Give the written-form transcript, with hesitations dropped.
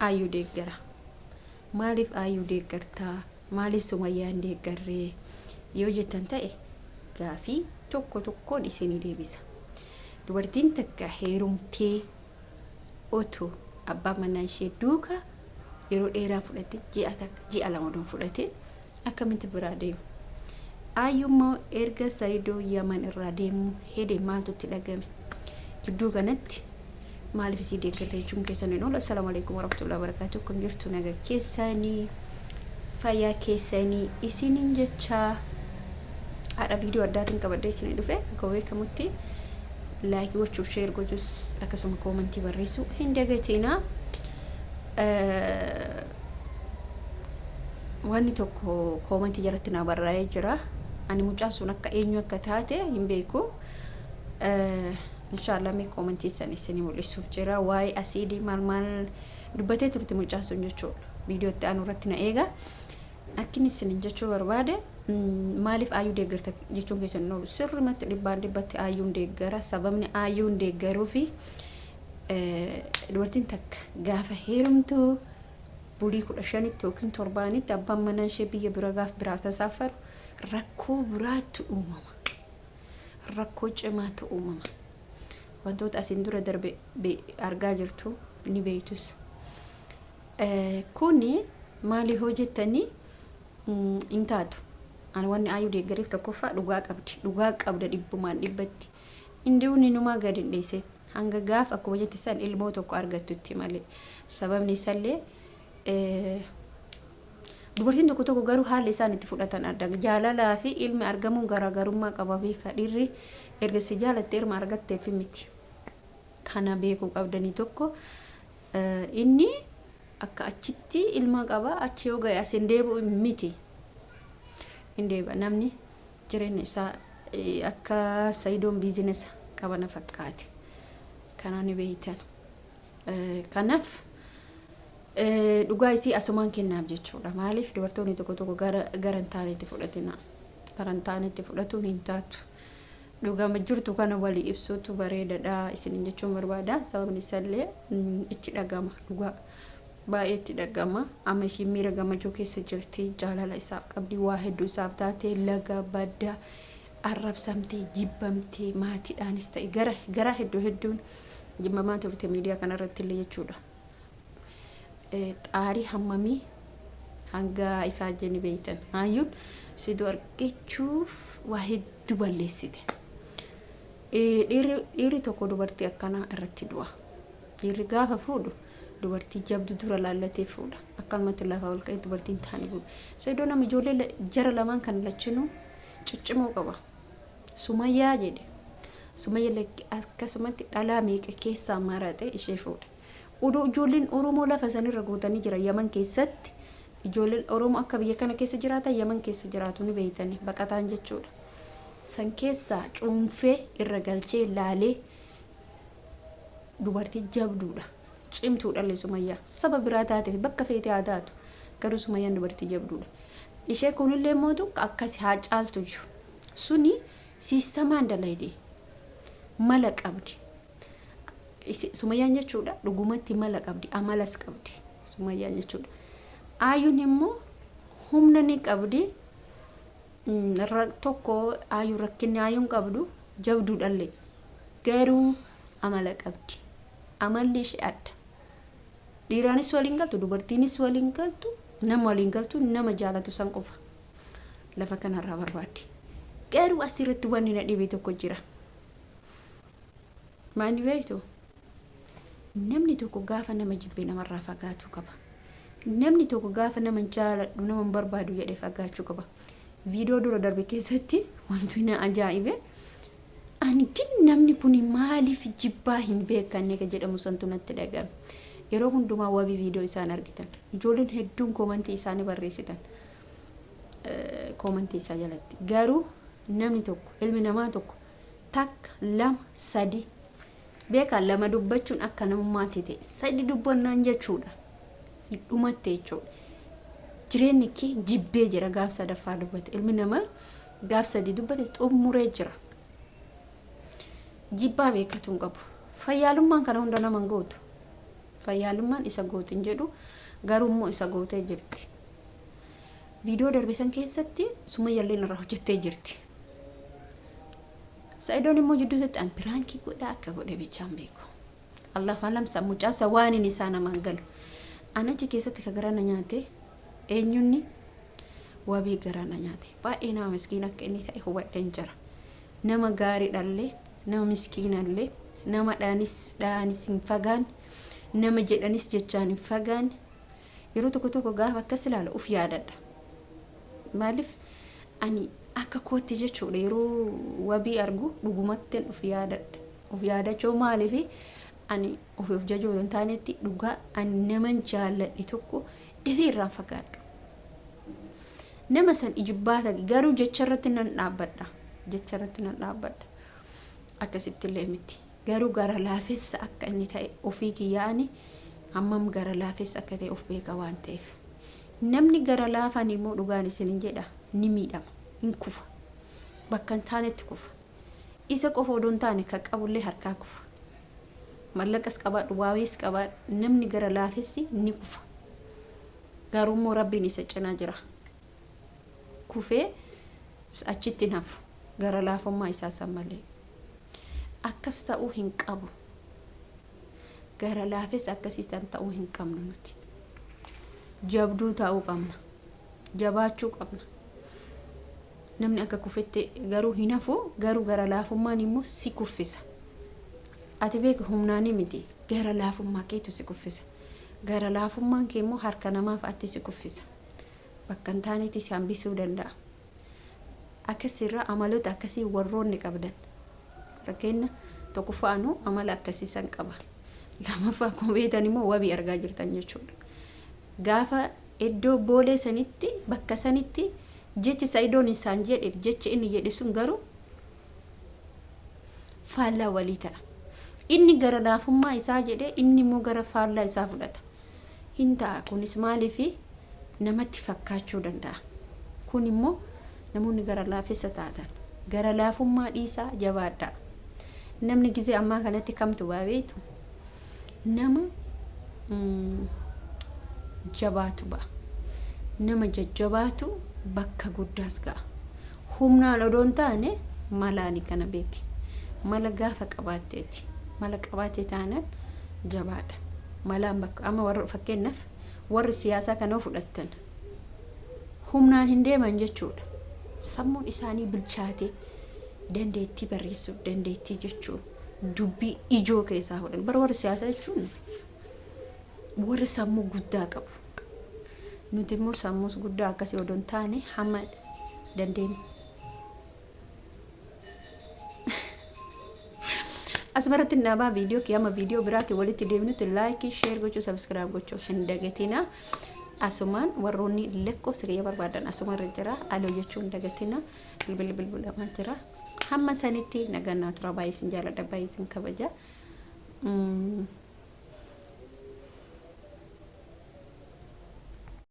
Aayyuu deeggara. Maaliif Aayyuu deeggartaa? Maaliif Sumayyaa hin deeggarree? Yoo jettan ta'e gaafii tokko tokkoon isinii deebisa. Dubartiin takka heerumtee otuu abbaa manaa ishee duuka yeroo dheeraa fudhatte ji'a takka ji'a 2 odoo hin fudhatin akkamitti biraa deema? Aayyuu immoo erga Sayidoo Yaman irraa deemuu hede maaltu itti dhagame? Jidduu kanatti maaliif isii deeggarta jechuun keessan hin oolu. Assalaamu alaikum warahmatullahi wabarakatuh. Akkam jirtu naga keessanii fayyaa keessanii isiniin jechaa har'a viidiyoo addaatiin qabadhee isinii dhufe akkuma beekamutti laayikii gochuuf sheer gochuus akkasuma koomantii barreessuu hin dagatinaa. Wanni tokko koomantii jalatti naa barraa'ee jira. Ani mucaan sun akka eenyu akka taate hin beeku. Inshaallah mee koomantii san isinii mul'isuuf jira. Waa'ee asiidii maal maal dubbatee turte mucaan sun jechuudha. Viidiyoo itti aanu irratti na eega. Akkin isinin jechuu barbaade maaliif aayyuu deeggarta jechuun keessan hin oolu. Sirrimatti dhibbaan dhibbatti aayyuun deeggara. Sababni aayyuun deeggaruu fi dubartiin takka gaafa heerumtu bulii 15tti yookiin torbaanitti abbaan manaa ishee biyya bira gaaf biraa tasaafaru rakkoo biraatti uumama. Rakkoo cimaatu uumama. Wantoota asiin dura darbe argaa jirtu ni beektus. Kuni maali hoo jettanii hin taatu. Ani wanni Ayyuu deeggareef tokkoffaa dhugaa qabdi. Dhugaa qabda dhibbumaan dhibbatti. Indi'uun inumaa gad hin dhiisin. Hanga gaaf akkuma jette san ilmoo tokko argattutti malee. Sababni isallee dubartiin tokko tokko garuu haalli isaan itti fudhatan adda. Jaalalaa fi ilmi argamuun garaagarummaa qaba beeka. Dhiirri erga si jaalatte ilma argatteef miti. Kana beekuu qabdanii tokko inni akka achitti ilma qaba achi yoo ga'e as hin deebi'u miti. Hin deebi'a namni jireenya isaa akka Sayidoon biizinesa qaba na fakkaate. Kana ni beeytan. Kanaaf dhugaa isii asumaan kennaaf jechuudha. Maaliif dubartoonni tokko tokko gara gara hin taanetti fudhatina. Gara hin taanetti fudhatuun hin taatu. Dhugama jirtu kana walii ibsuutu bareedadha isinin jechuun barbaada. Sababni isaallee itti dhagama dhugaa. Baay'ee itti dhagama. Amma ishiin miira gammachuu keessa jirti. Jaalala isaaf qabdi. Waa hedduu isaaf taate laga badda arrabsamtee jibbamtee maatiidhaanis ta'e gara gara hedduu hedduun jibbamaa turte miidiyaa kanarratti illee jechuudha. Xaarii hammamii hanga ifaajjee ni beektan. Hayyuun sidoo argachuuf waa hedduu balleessite. Dhiirri tokko dubartii akkanaa irratti du'a. Dhiirri gaafa fuudhu dubartii jabdu dura laallatee fuudha. Akkanumatti lafaa ol ka'ee dubartiin taane fuudha. Saidoo nama ijoollee jara lamaan kan lachinuu ciccimoo qaba. Sumayyaa jedhe. Sumayya akkasumatti dhalaa meeqa keessaa maraxee ishee fuudhe. Odoo ijoolleen Oromoo lafa sanirra guutanii jira Yaman keessatti ijoolleen Oromoo akka biyya kana keessa jiraatan Yaman keessa jiraatu ni beeytani baqataan jechuudha. San keessaa cuunfee irra galchee laalee dubartii jabduudha. Cimtuudhallee Sumayyaa. Saba biraa taateef bakka feete haa taatu. Garuu Sumayyaan dubartii jabduudha. Ishee kunillee mootu akkasi haa caaltuyyu. Suni siistamaan dalayde. Mala qabdi. Sumayyaan jechuudha dhugumatti mala qabdi. Amalas qabdi. Sumayyaan jechuudha. Aayuun immoo humna ni qabdi. Tokko aayuun rakkinni aayuun qabdu jabduudhallee. Garuu amala qabdi. Amalli ishee adda. Dhiiraanis waliin galtu, dubartiinis waliin galtu, nama waliin galtu, nama jaalatu san qofa. Lafa kanarraa barbaaddi. Garuu asirratti wanni na dhibe tokko jira. Maal beektu? Namni tokko gaafa nama jibbe namarraa fagaatuu qaba. Namni tokko gaafa nama hin jaaladhu, nama hin barbaadu jedhe fagaachuu qaba. Viidiyoo dura darbe keessatti wanti na ajaa'ibe Ani gin namni kuni maaliif jibbaa hin beekanne ka jedhamu santu natti dhaga'ame. Yeroo hundumaa wabii viidiyoo isaan argitan. Ijoolleen hedduun koomantii isaanii barreessitan. Koomantii isaa jalatti. Garuu namni tokko ilmi namaa tokko takka lama sadi beekaa lama dubbachuun akka namummaatti ta'e sadi dubbannaan jechuudha. Si dhumatte jechuudha. Jireenyi kee jibbee jira gaaf sadaffaa dubbate. Ilmi namaa gaaf sadi dubbate xummuree jira. Jibbaa beekatu hin qabu. Fayyaalummaan kana hunda nama hin gootu. Fayyaalummaan isa gootin jedhu garuu immoo isa gootee jirti. Viidiyoo darbe san keessatti Sumayyalleen irraa hojjettee jirti. Sa'idoon immoo jidduu isaatti an piraankii godhaa akka godhe bichaan beeku. Allahu alam san mucaa san waan inni isaa namaan galu. An achi keessatti ka garaa na nyaate eenyunni wabii garaa na nyaate. Baay'ee nama miskiina akka inni ta'e hubadheen jira. Nama gaariidhallee, nama miskiinallee, nama dhaanis dhaanis hin fagaan, nama jedhanis jechaan hin fagaan. Yeroo tokko tokko gaafa akkas ilaalu uf yaadadha. Maaliif ani akka kootti jechuudha yeroo wabii argu dhugumattin uf yaadadha. Of yaadachuu maaliif ani ofi of jajuu hin taanetti dhugaa ani naman jaalladhe tokko dafee irraan fagaadhu. Nama san ijibbaata garuu jecha irratti nan dhaabbadha. Jecha irratti nan dhaabbadha. Akkasitti illee miti. Garuu gara laafessa akka inni ta'e ofii kiyyaa ani hammam gara laafessa akka ta'e of beeka waan ta'eef. Namni gara laafaan immoo dhugaan isinin jedha ni miidhama, hin kufa. Bakka hin taanetti kufa. Isa qofa odoo hin taane kan qabullee harkaa kufa. Mallaqas qabaadhu, waawiis qabaadhu namni gara laafessi ni kufa. Garuu immoo Rabbiin isa cinaa jira. Kufee achitti hin hafu. Gara laafummaa isaa san malee. Akkas ta'uu hin qabu. Gara laafessa akkasii san ta'uu hin qabnu nuti. Jabduu ta'uu qabna. Jabaachuu qabna. Namni akka kufetti garuu hin hafu, garuu gara laafummaan immoo si kuffisa. Ati beeki humnaanii miti, gara laafummaa keetu si kuffisa. Gara laafummaan kee immoo harka namaa fa'aatti si kuffisa. Bakka hin taanetti si hambisuu danda'a. Akkasirraa amaloota akkasii warroonni qabdan. Fakkeenya tokkoffaa anuu amala akkasii san qaba. Lamaffaa akkuma beektan immoo wabii argaa jirtan jechuudha. Gaafa iddoo boolee sanitti bakka sanitti jechi Sa'idoon isaan jedheef jechi inni jedhe sun garuu faallaa walii ta'a. Inni gara laafummaa isaa jedhee inni immoo gara faallaa isaa fudhata. Hin ta'a kunis maaliif namatti fakkaachuu danda'a. Kun immoo namoonni gara laafessa taatan gara laafummaa dhiisaa jabaadhaa. Namni gizee ammaa kanatti kamtu baa beektu nama jabaatu ba'a. Nama jajjabaatu bakka guddaas ga'a. Humnaan odoo hin taane malaani kana beeki. Mala gaafa qabaatteeti. Mala qabaattee taanaan jabaadha. Malaan bakka amma warra fakkeenyaaf warri siyaasaa kana fudhattan humnaan hin deeman jechuudha. Sammuun isaanii bilchaatee dandeettii barreessuu, dandeettii jechuu, dubbii ijoo keessaa fudhan. Bara warri siyaasaa jechuun warri sammuu guddaa qabu. Nuti immoo sammuus guddaa akkasii odoo hin taane hamma dandeenyu. Asumarratti dhaabaa viidiyoo kiyya amma viidiyoo biraatti walitti deebinutti laayikii, sheer gochuu, sabskiraayib gochuu hin dagatina. Asumaan warroonni lakkoofsa kiyya barbaadan asumarra jira. Aloo jechuu hin dagatina. Bilbilli bilbilamaa jira. Hamma sanitti nagaan naa tura. Baay'ee isin jaaladha, baay'ee isin kabaja.